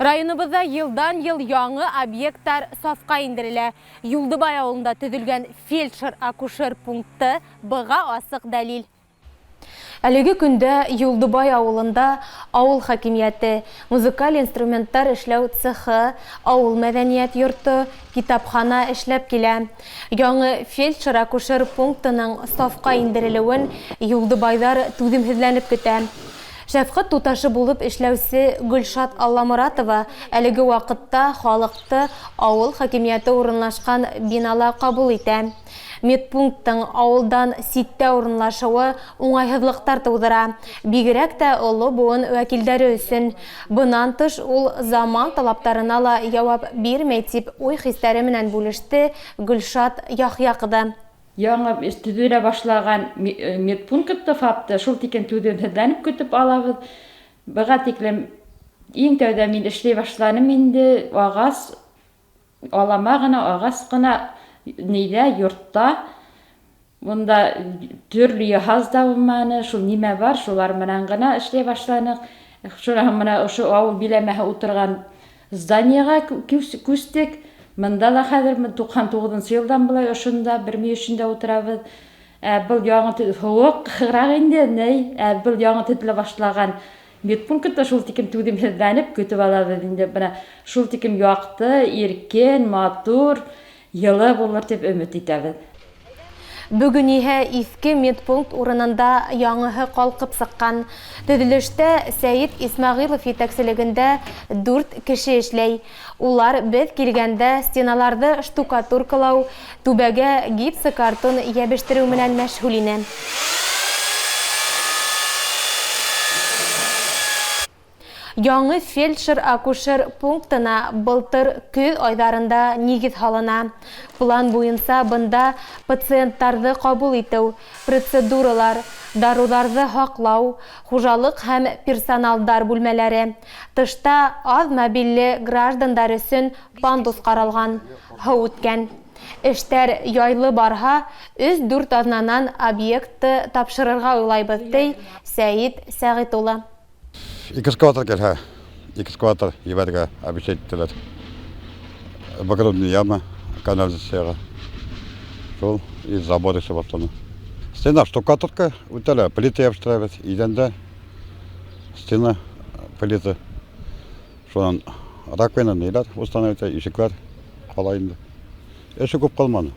Районыбыҙҙа йылдан-йыл яңы объекттар сафҡа индерелә. Юлдыбай ауылында төҙөлгән фельдшер-акушер пункты быға асыҡ дәлил. Әлеге көндә Юлдыбай ауылында авыл хакимияте, музыкаль инструменттар эшләү цехы, авыл мәдәният йорты, китапхана эшләп килә. Яңы фельдшер-акушер пунктының сафҡа индерелеүен юлдыбайҙар түҙемһеҙләнеп көтә. Шәфҡәт туташы булып эшләүсе Гөлшат Алламоратова әлеге ваҡытта халыҡты авыл хакимияте урынлашҡан бинала ҡабул итә. Медпункттың ауылдан ситтә урынлашыуы уңайһыҙлыҡтар тыуҙыра, бигерәк тә оло быуын вәкилдәре өсөн. Бынан тыш, ул заман талаптарына ла яуап бирмәй, тип уй-хистәре менән бүлеште Гөлшат Яхъя ҡыҙы. Яңы төҙөлә башлаған медпунктты, ФАПты шул тиклем түҙемһеҙләнеп көтөп алабыҙ. Быға тиклем иң тәүҙә мин эшләй башланым инде ағас алама ғына, ағас ҡына нейҙә, йортта. Бында төрлө йыһаз да булманы, шул нимә бар, шулар менән генә эшләй башланыҡ. Шунан һуң менә ошо ауыл биләмәһе ултырған зданиеға күстек. Бында ла хәҙер 99-нсы йылдан былай ошонда бер мөйөшөндә ултырабыҙ. Ә был яңы һыуығыраҡ инде, ней, ә был яңы төҙөлә башлаған медпунктта шул тиклем түҙемһеҙләнеп көтөп алабыҙ инде. Бына шул тиклем яҡты, иркен, матур, йылы булыр тип өмөт итәбеҙ. Бөгөн иһә иҫке медпункт урынында яңыһы ҡалҡып сыҡҡан. Төҙөлөштә Сәйет Исмәғилов етәкселегендә 4 кеше эшләй. Улар беҙ килгәндә стеналарҙы штукатуркалау, түбәгә гипсокартон йәбештереү менән мәшғүл ине. Яңы фельдшер-акушер пунктына былтыр көҙ айҙарында нигеҙ һалына. План буйынса бында пациенттарҙы ҡабул итеү, процедуралар, дарыуҙарҙы һаҡлау, хужалыҡ һәм персоналдар бүлмәләре. Тышта аҙ мобилле граждандар өсөн пандус ҡаралған, һыу үткән. Эштәр яйлы барһа, 3-4 аҙнанан объектты тапшырырға уйлайбыҙ, ти Сәйет Сәғит улы. Экскаватор килһә, экскаватор ебәрергә обещать иттеләр. Выгрузная яма, канализацияға. Шул, и забор эше башлана. Стена штукатурка үтәлә, плита ябыштырабыҙ, иҙәндә стена плита. Шунан раковина ниләр установить, ишекләр ҡала инде. Эше күп ҡалманы.